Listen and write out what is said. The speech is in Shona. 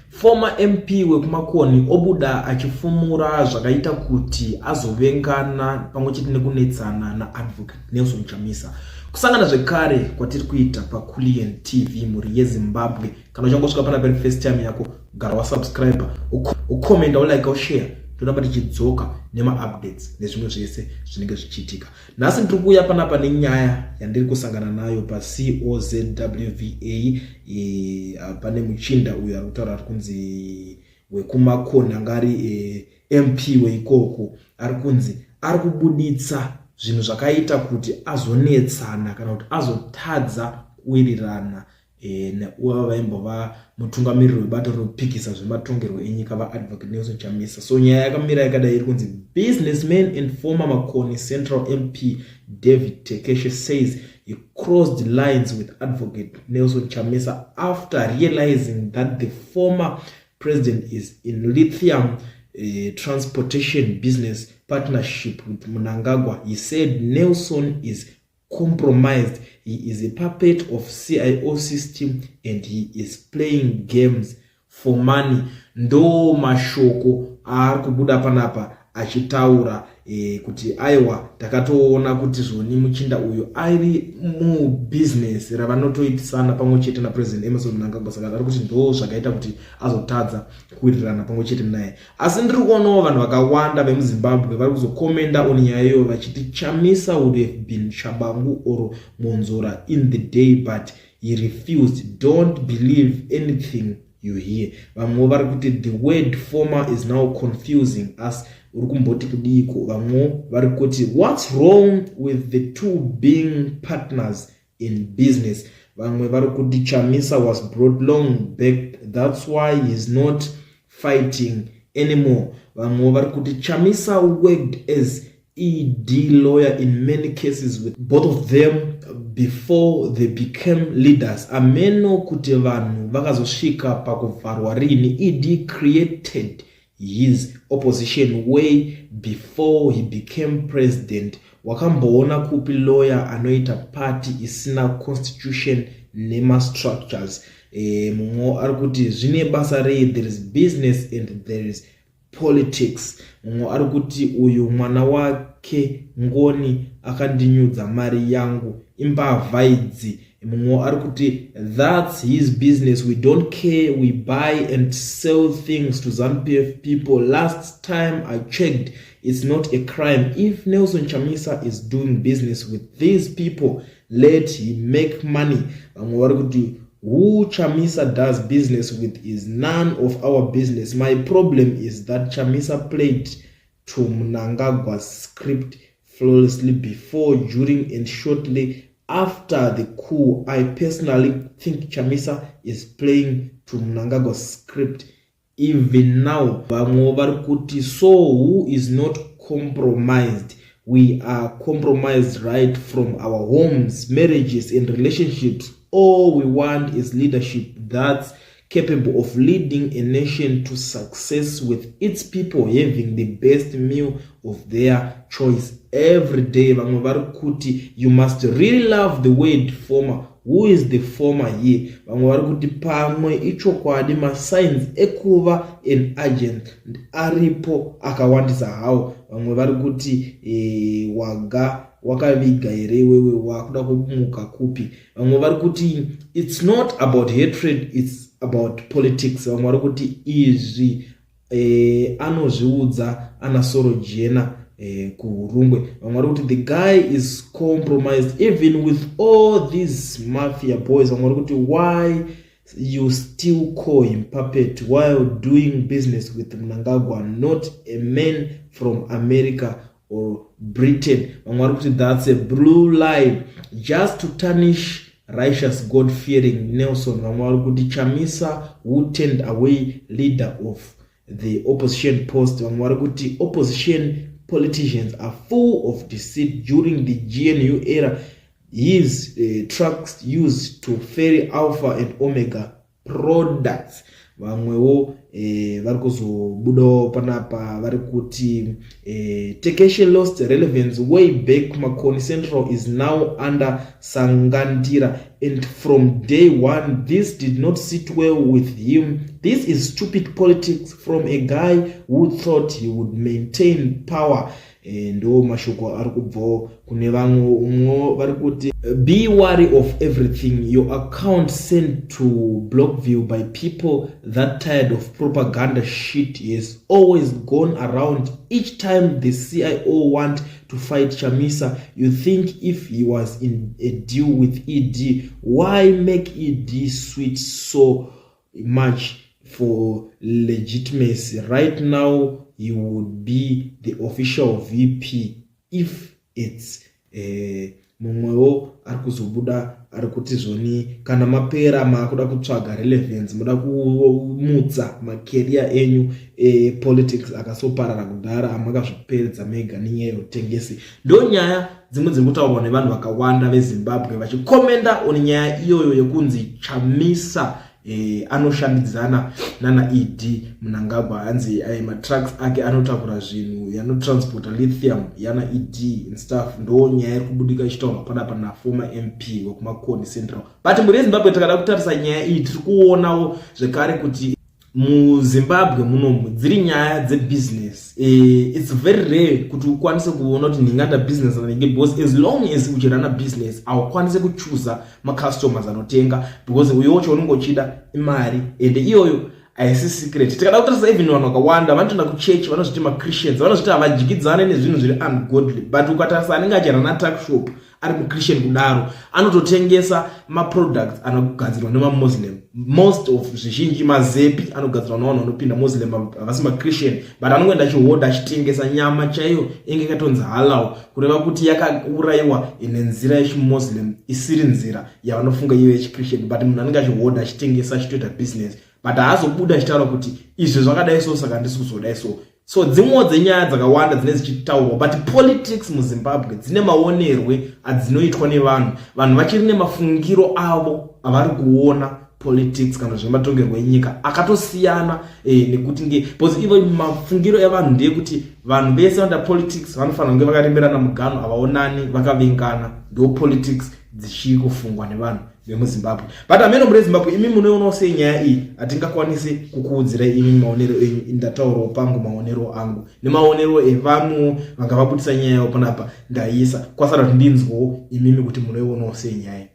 Former MP wekuMakoni obuda achifumura zvakaita kuti azovengana pamwe chete nekunetsana naAdvocate Nelson Chamisa. Kusangana zvekare kwatiri kuita paCulian TV, mhuri yeZimbabwe. Kana uchangosvika pana pari first time yako, gara wasubscribe, ucomment, ulike, ushare. Toramba tichidzoka nemaupdates nezvimwe zvese zvinenge zvichiitika. Nhasi ndiri kuuya panapa nenyaya yandiri kusangana nayo paCOZWVA. Pane muchinda uyo ari kutaura, ari kunzi wekuMakoni, anga ari MP weikoko, ari kunzi ari kubuditsa zvinhu zvakaita kuti azonetsana kana kuti azotadza kuwirirana neuva vaimbova mutungamiriri webato rinopikisa zvematongerwo enyika, vaAdvocate Nelson Chamisa. So nyaya yakamira yakadai, iri kunzi businessman and former Makoni Central MP David Tekeshe says he crossed lines with Advocate Nelson Chamisa after realizing that the former president is in lithium transportation business partnership with Mnangagwa. He said Nelson is compromised, he is a puppet of CIO system and he is playing games for money. Ndo mashoko aari kubuda panapa achitaura kuti aiwa, takatoona kuti zvoni muchinda uyu ari mubhizinesi ravanotoitisana pamwe chete naPresident Emmerson Mnangagwa. Saka ari kuti ndo zvakaita kuti azotadza kuwirirana pamwe chete naye. Asi ndiri kuonawo vanhu vakawanda vemuZimbabwe vari kuzokomenda on nyaya iyoyo vachiti Chamisa would have been Tshabangu or Mwonzora in the day, but he refused. Don't believe anything you hear. Vamwewo vari kuti the word "former" is now confusing us, uri kumboti kudiko? Vamwewo vari kuti what's wrong with the two being partners in business? Vamwe vari kuti Chamisa was brought long back, that's why he's not fighting anymore. Vamwewo vari kuti Chamisa worked as ED lawyer in many cases with both of them before they became leaders. Ameno kuti vanhu vakazosvika pakuvharwa rini. ED created his opposition way before he became president. Wakamboona kupi lawyer anoita party isina constitution nemastructures? Mumwe ari kuti zvine basa rei? There is business and there is politics. Mumwe ari kuti uyu mwana wake Ngoni akandinyudza mari yangu, imbavha idzi. Mumwe ari kuti that's his business, we don't care, we buy and sell things to ZANU-PF people. Last time I checked, it's not a crime. If Nelson Chamisa is doing business with these people, let him make money. Vamwe vari kuti who Chamisa does business with is none of our business. My problem is that Chamisa played to Mnangagwa's script flawlessly before, during and shortly after the coup. I personally think Chamisa is playing to Mnangagwa's script even now. Vamwe vari kuti so who is not compromised? We are compromised right from our homes, marriages and relationships. All we want is leadership that's capable of leading a nation to success, with its people having the best meal of their choice every day. Vamwe vari kuti you must really love the word "former". Who is the former here? Vamwe vari kuti pamwe ichokwadi, masigns ekuva an agent aripo akawandisa hawo. Vamwe vari kuti waga wakaviga here iwewe, wakuda kumuka kupi? Vamwe vari kuti it's not about hatred, it's about politics. Vamwe vari kuti izvi anozviudza ana soro jena kuHurungwe. Vamwe vari kuti the guy is compromised even with all these mafia boys. Vamwe vari kuti why you still call him puppet while doing business with Mnangagwa, not a man from America or Britain? Vamwe vari kuti that's a blue line just to tarnish righteous, God fearing Nelson. Vamwe vari kuti Chamisa who turned away leader of the opposition post. Vamwe vari kuti opposition politicians are full of deceit. During the GNU era, his trucks used to ferry Alpha and Omega products. Vamwewo vari kuzobudawo panapa vari kuti Tekeshe lost relevance way back. Makoni Central is now under Sangandira and from day one this did not sit well with him. This is stupid politics from a guy who thought he would maintain power. Ndo mashoko ari kubvawo kune vamwe. Umwe vari kuti, "Be wary of everything. Your account sent to Blockview by people that tired of propaganda shit has always gone around each time the CIO want to fight Chamisa. You think if he was in a deal with ED, why make ED sweet so much for legitimacy? Right now he would be the official VP if it's Mumwewo ari kuzobuda ari kuti zvoni kana mapera maakuda kutsvaga relevance, muda kumutsa macareer enyu epolitics akasoparara kudhara amakazvipedza mega nenyaya yeutengesi. Ndo nyaya dzimwe dziri kutaurwa nevanhu vakawanda veZimbabwe vachicommenta on nyaya iyoyo yekunzi Chamisa anoshandidzana nana ED Mnangagwa. Hanzi matrucks ake anotakura zvinhu, yanotransporta lithium yana ED and stuff. Ndo nyaya iri kubudika ichitaurwa panapa naformer MP wekuMakoni Central. But mhuri yeZimbabwe, takada kutarisa nyaya iyi, tiri kuonawo zvekare kuti muZimbabwe munomu dziri nyaya dzebusiness, it's very rare kuti ukwanise kuona kuti ndingaita business nanenge, because as long as uchiruna business haukwanisi kuchuza macustomers anotenga, because uyowo chaunenge uchida imari, ende iyoyo haisi secret. Tikada kutarisa, even vanhu vakawanda vanotoenda kuchechi, vanozviti machristians, vanozviti havadyidzane nezvinhu zviri ungodly, but ukatarisa anenge achiruna tuckshop ari muchristian kudaro, anototengesa maproducts anogadzirwa nemamuslim. Most of zvizhinji mazepi anogadzirwa nevanhu vanopinda Muslim, havasi machristian, but anongoenda achihodha achitengesa. Nyama chaiyo inge yakatonzi halal, kureva kuti yakaurayiwa nenzira yechimuslim isiri nzira yavanofunga iyo yechikristian, but munhu anenge achihodha achitengesa, achitoita business, but haazobuda achitaura kuti izvi zvakadai so, saka handisi kuzodai so. So dzimwewo dzenyaya dzakawanda dzinenge dzichitaurwa, but politics muZimbabwe dzine maonerwe adzinoitwa nevanhu. Vanhu vachiri nemafungiro avo avari kuona politics kana zvematongerwo enyika akatosiyana, nekuti nge because ivo mafungiro evanhu ndeyekuti vanhu vese vanoita politics vanofanira kunge vakaremerana mugano, havaonani, vakavengana. Ndo politics dzichiri kufungwa nevanhu vemuZimbabwe. But ameno, muri Zimbabwe imi munoionawo sei nyaya iyi? Hatingakwanisi kukuudzirai imi maonero enyu. Ndataurawo pangu maonero angu nemaonero evamwewo vanga vabudisa nyaya yavo panapa. Ndaisa kwasara kuti ndinzwawo imimi kuti munoionawo sei nyaya.